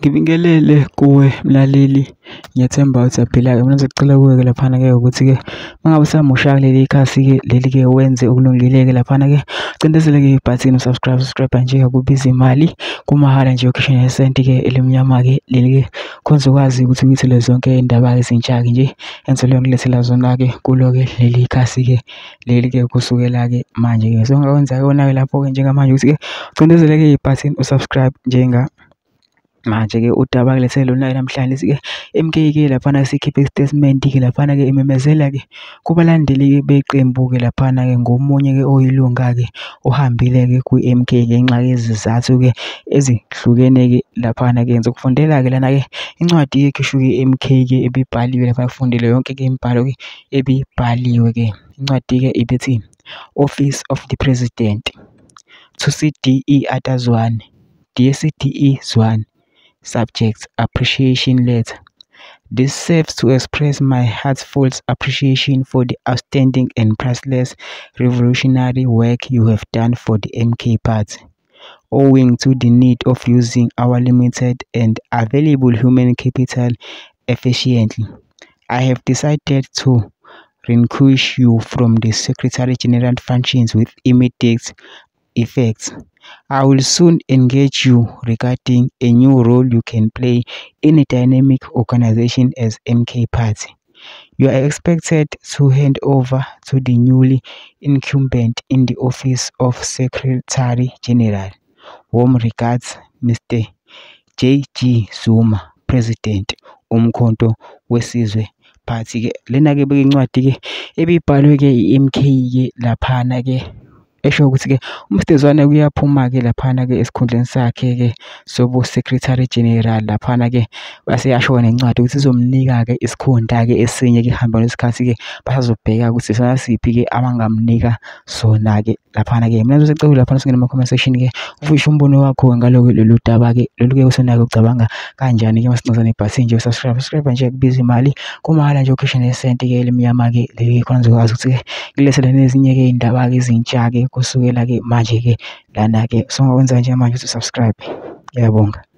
Ngibingelele kuwe mlaleli, ngiyathemba ukuthi uyaphila-ke. Mina ngizocela kuwe-ke laphana-ke ukuthi-ke uma ngabe usamusha kuleli khasi-ke leli-ke wenze okulungile-ke laphana-ke cindezele-ke ibhathini subscribe nje, akubizi imali, kumahhala nje, ukhishwa nesenti-ke elimnyama-ke leli-ke khona uzokwazi ukuthi uyithole zonke iy'ndaba ezintsha-ke nje engizole ngilethela zona-ke kulo-ke leli khasi-ke leli-ke kusukela-ke manje-ke. So ongakwenza-ke wona-ke lapho-ke njengamanje ukuthi-ke ucindezele-ke ibhathini usubscribe manje-ke udaba kulethele lona-ke namhlanje lesi-ke MK-ke laphana sikhiphe isitatimende-ke laphana-ke imemezela-ke kubalandeli-ke beqembu-ke laphana-ke ngomunye-ke oyilunga-ke ohambile-ke kwi-MK ngenxa yezizathu-ke ezihlukene-ke laphana-ke. Ngizokufundela-ke lana-ke incwadi-ke ekhishwe i-MK-ke ebibhaliwe lapha, kufundile yonke-ke imibhalo-ke ebibhaliwe-ke. Incwadi-ke ibithi Office of the President to CDE Atazwane, Dear CDE Zwane, Subject Appreciation Letter. This serves to express my heartfelt appreciation for the outstanding and priceless revolutionary work you have done for the MK Party. Owing to the need of using our limited and available human capital efficiently, I have decided to relinquish you from the Secretary General functions with immediate effect. I will soon engage you regarding a new role you can play in a dynamic organization as MK Party. You are expected to hand over to the newly incumbent in the office of Secretary General. Warm regards, Mr. J.G. Zuma, President Umkhonto Wesizwe Party-ke. Lena-ke beyincwadi-ke ebibhalwe-ke i-MK-ke laphana-ke esho ukuthi-ke uMr Zwane kuyaphuma-ke laphana-ke esikhundleni sakhe-ke sobu Secretary General laphana-ke base yasho nencwadi ukuthi izomnika-ke isikhundla-ke esinye-ke ekuhambeni kwesikhathi-ke basazobheka ukuthi isona siphi-ke abangamnika sona-ke laphana-ke. Mina ngizocela laphana singene ama-comment section-ke ufishe umbono wakho ngalo-ke lolu daba-ke lolu-ke usena-ke ucabanga kanjani-ke masicindezela ibhathini nje subscribe nje kubiza imali, kumahhala nje, ukhishwa nesenti-ke elimnyama-ke leli khona uzokwazi ukuthi-ke ngilethele nezinye-ke iy'ndaba-ke ezintsha-ke kusukela-ke manje-ke lana-ke. So ongakwenza njengamanje ukuthi subscribe. Ngiyabonga.